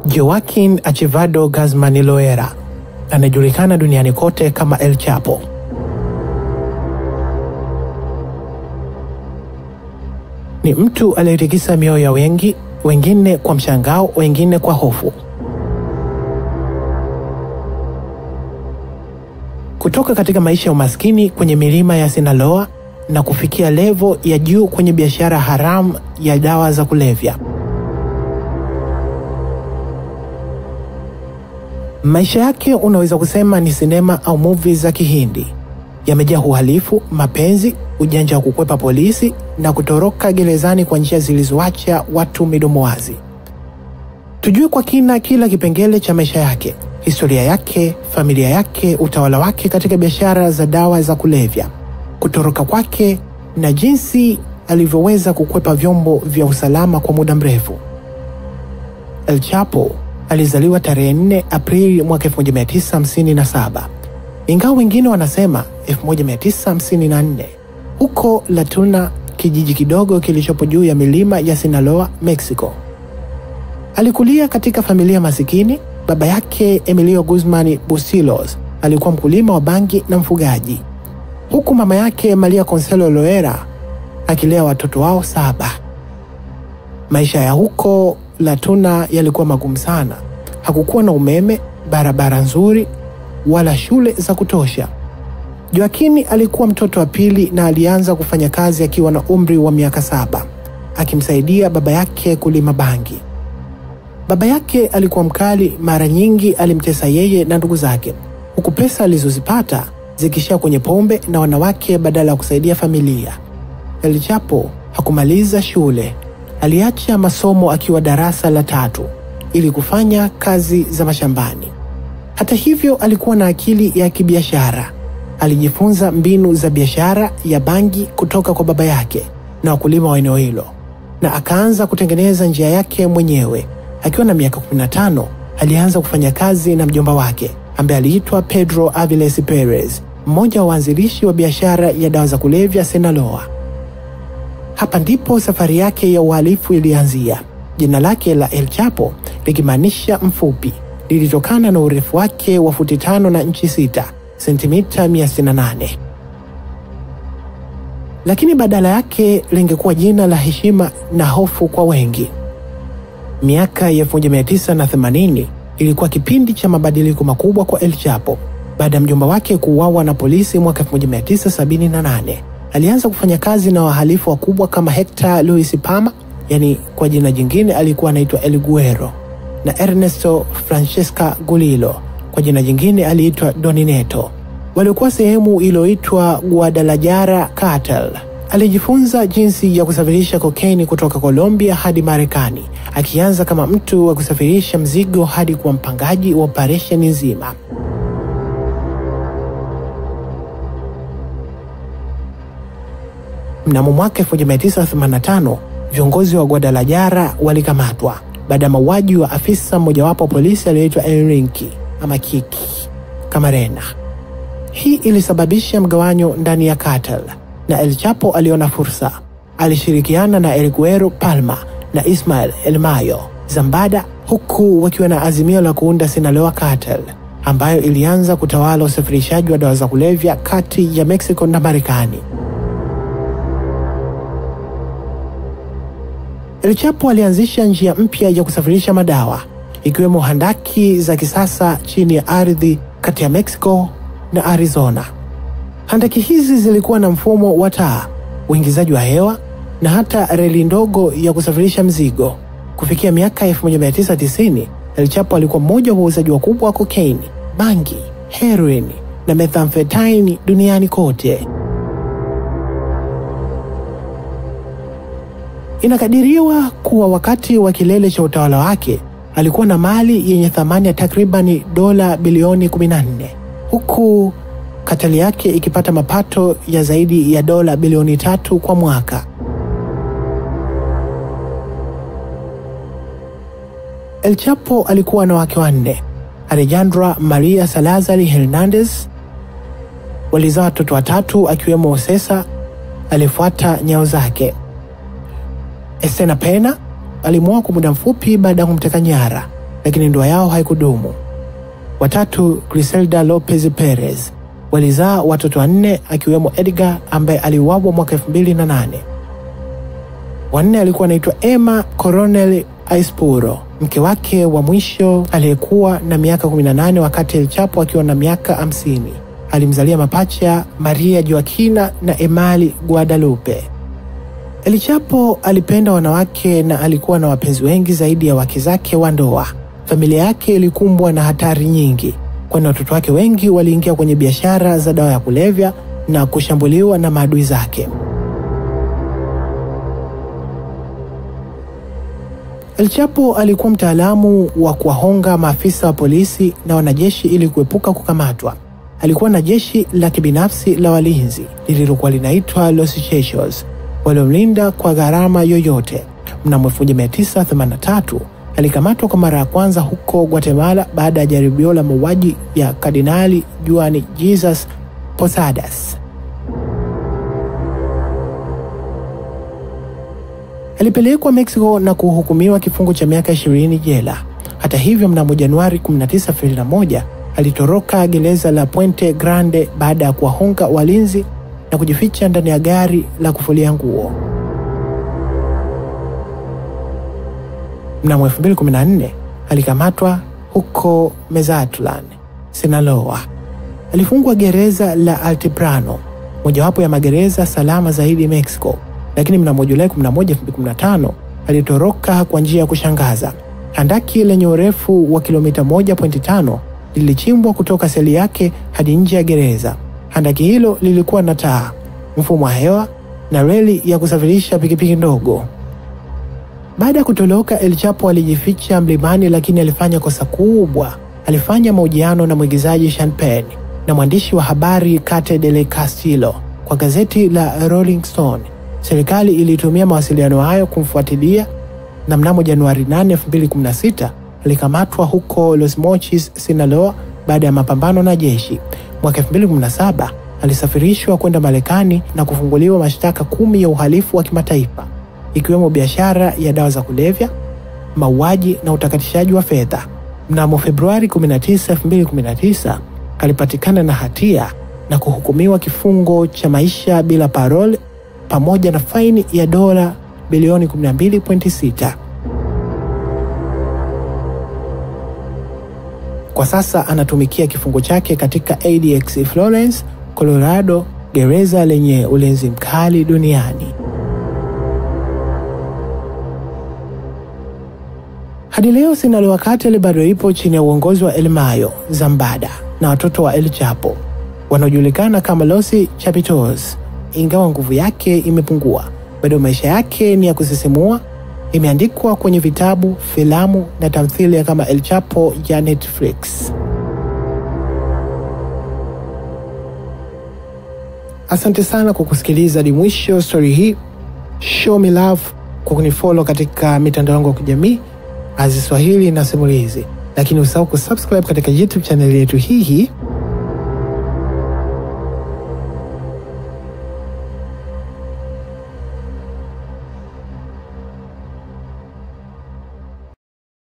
Joaquin Archivado Guzman Loera anajulikana duniani kote kama El Chapo. Ni mtu aliyetikisa mioyo ya wengi, wengine kwa mshangao, wengine kwa hofu. Kutoka katika maisha ya umaskini kwenye milima ya Sinaloa na kufikia levo ya juu kwenye biashara haramu ya dawa za kulevya. Maisha yake unaweza kusema ni sinema au movie za Kihindi. Yamejaa uhalifu, mapenzi, ujanja wa kukwepa polisi na kutoroka gerezani kwa njia zilizoacha watu midomo wazi. Tujue kwa kina kila kipengele cha maisha yake, historia yake, familia yake, utawala wake katika biashara za dawa za kulevya, kutoroka kwake na jinsi alivyoweza kukwepa vyombo vya usalama kwa muda mrefu. El Chapo alizaliwa tarehe 4 Aprili mwaka 1957. Ingawa wengine wanasema 1954, huko La Tuna, kijiji kidogo kilichopo juu ya milima ya Sinaloa, Mexico. Alikulia katika familia masikini. Baba yake Emilio Guzman Bustillos alikuwa mkulima wa bangi na mfugaji, huku mama yake Maria Consuelo Loera akilea watoto wao 7. Maisha ya huko La Tuna yalikuwa magumu sana. Hakukuwa na umeme, barabara nzuri, wala shule za kutosha. Joaquin alikuwa mtoto wa pili na alianza kufanya kazi akiwa na umri wa miaka 7, akimsaidia baba yake kulima bangi. Baba yake alikuwa mkali, mara nyingi alimtesa yeye na ndugu zake, huku pesa alizozipata zikishia kwenye pombe na wanawake badala ya kusaidia familia. El Chapo hakumaliza shule. Aliacha masomo akiwa darasa la 3 ili kufanya kazi za mashambani. Hata hivyo, alikuwa na akili ya kibiashara. Alijifunza mbinu za biashara ya bangi kutoka kwa baba yake na wakulima wa eneo hilo, na akaanza kutengeneza njia yake mwenyewe. Akiwa na miaka 15, alianza kufanya kazi na mjomba wake ambaye aliitwa Pedro Aviles Perez, mmoja wa waanzilishi wa biashara ya dawa za kulevya Sinaloa. Hapa ndipo safari yake ya uhalifu ilianzia. Jina lake la El Chapo likimaanisha mfupi, lilitokana na urefu wake wa futi 5 na inchi 6, sentimita 168. Lakini badala yake lingekuwa jina la heshima na hofu kwa wengi. Miaka ya 1980 ilikuwa kipindi cha mabadiliko makubwa kwa El Chapo. Baada ya mjomba wake kuuawa na polisi mwaka 1978, alianza kufanya kazi na wahalifu wakubwa kama Hector Luis Palma, yani kwa jina jingine alikuwa anaitwa El Guero, na Ernesto Francesca Gulilo, kwa jina jingine aliitwa Donineto, walikuwa sehemu iliyoitwa Guadalajara Cartel. Alijifunza jinsi ya kusafirisha kokaini kutoka Colombia hadi Marekani, akianza kama mtu wa kusafirisha mzigo hadi kuwa mpangaji wa operesheni nzima. Mnamo mwaka 1985, viongozi wa Guadalajara walikamatwa baada ya mauaji wa afisa mmojawapo wa polisi aliyeitwa Enrique ama Kiki Camarena. Hii ilisababisha mgawanyo ndani ya cartel, na El Chapo aliona fursa. Alishirikiana na El Guero Palma na Ismael El Mayo Zambada, huku wakiwa na azimio la kuunda Sinaloa Cartel ambayo ilianza kutawala usafirishaji wa dawa za kulevya kati ya Mexico na Marekani. El Chapo alianzisha njia mpya ya kusafirisha madawa, ikiwemo handaki za kisasa chini ya ardhi kati ya Mexico na Arizona. Handaki hizi zilikuwa na mfumo wa taa, uingizaji wa hewa na hata reli ndogo ya kusafirisha mzigo. Kufikia miaka 1990, El Chapo alikuwa mmoja wa wauzaji wakubwa wa cocaine, bangi, heroin na methamphetamine duniani kote. Inakadiriwa kuwa wakati wa kilele cha utawala wake alikuwa na mali yenye thamani ya takribani dola bilioni 14, huku katali yake ikipata mapato ya zaidi ya dola bilioni 3 kwa mwaka. El Chapo alikuwa na wake 4: Alejandra Maria Salazar Hernandez. Walizaa watoto 3 akiwemo Cesar alifuata nyao zake. Estena Pena alimwoa kwa muda mfupi baada ya kumteka nyara, lakini ndoa yao haikudumu. Watatu, Griselda Lopez Perez. Walizaa watoto 4 akiwemo Edgar ambaye aliuawa mwaka 2008. Wanne alikuwa anaitwa Emma Coronel Aispuro, mke wake wa mwisho aliyekuwa na miaka 18 wakati El Chapo akiwa na miaka 50. Alimzalia mapacha Maria Joaquina na Emali Guadalupe. El Chapo alipenda wanawake na alikuwa na wapenzi wengi zaidi ya wake zake wa ndoa. Familia yake ilikumbwa na hatari nyingi, kwani watoto wake wengi waliingia kwenye biashara za dawa ya kulevya na kushambuliwa na maadui zake. El Chapo alikuwa mtaalamu wa kuwahonga maafisa wa polisi na wanajeshi ili kuepuka kukamatwa. Alikuwa na jeshi la kibinafsi la walinzi lililokuwa linaitwa Los Chechos, waliomlinda kwa gharama yoyote. Mnamo 1983 alikamatwa kwa mara ya kwanza huko Guatemala baada ya jaribio la mauaji ya Kardinali Juan Jesus Posadas. Alipelekwa Mexico na kuhukumiwa kifungo cha miaka 20 jela. Hata hivyo, mnamo Januari 19, 2001 alitoroka gereza la Puente Grande baada ya kuwahonga walinzi na kujificha ndani ya gari la kufulia nguo. Mnamo 2014 alikamatwa huko Mazatlan, Sinaloa. Alifungwa gereza la Altiplano, mojawapo ya magereza salama zaidi Mexico. Lakini mnamo Julai 11, 2015 alitoroka kwa njia ya kushangaza. Handaki lenye urefu wa kilomita 1.5 lilichimbwa kutoka seli yake hadi nje ya gereza. Handaki hilo lilikuwa na taa, mfumo wa hewa na reli ya kusafirisha pikipiki ndogo. Baada ya kutoroka, El Chapo alijificha mlimani, lakini alifanya kosa kubwa. Alifanya mahojiano na mwigizaji Sean Penn na mwandishi wa habari Kate Del Castillo kwa gazeti la Rolling Stone. Serikali ilitumia mawasiliano hayo kumfuatilia na mnamo Januari 8, 2016 alikamatwa huko Los Mochis, Sinaloa baada ya mapambano na jeshi. Mwaka 2017 alisafirishwa kwenda Marekani na kufunguliwa mashtaka 10 ya uhalifu wa kimataifa, ikiwemo biashara ya dawa za kulevya, mauaji na utakatishaji wa fedha. Mnamo Februari 19, 2019 alipatikana na hatia na kuhukumiwa kifungo cha maisha bila parole pamoja na faini ya dola bilioni 12.6. Kwa sasa anatumikia kifungo chake katika ADX Florence, Colorado, gereza lenye ulinzi mkali duniani. Hadi leo Sinaloa Cartel bado ipo chini ya uongozi wa El Mayo Zambada na watoto wa El Chapo wanaojulikana kama Los Chapitos. Ingawa nguvu yake imepungua, bado maisha yake ni ya kusisimua. Imeandikwa kwenye vitabu, filamu na tamthilia kama El Chapo ya Netflix. Asante sana kwa kusikiliza hadi mwisho story hii. Show me love kwa kunifollow katika mitandao yangu ya kijamii Aziz Swahili na Simulizi. Lakini usahau kusubscribe katika YouTube channel yetu hii.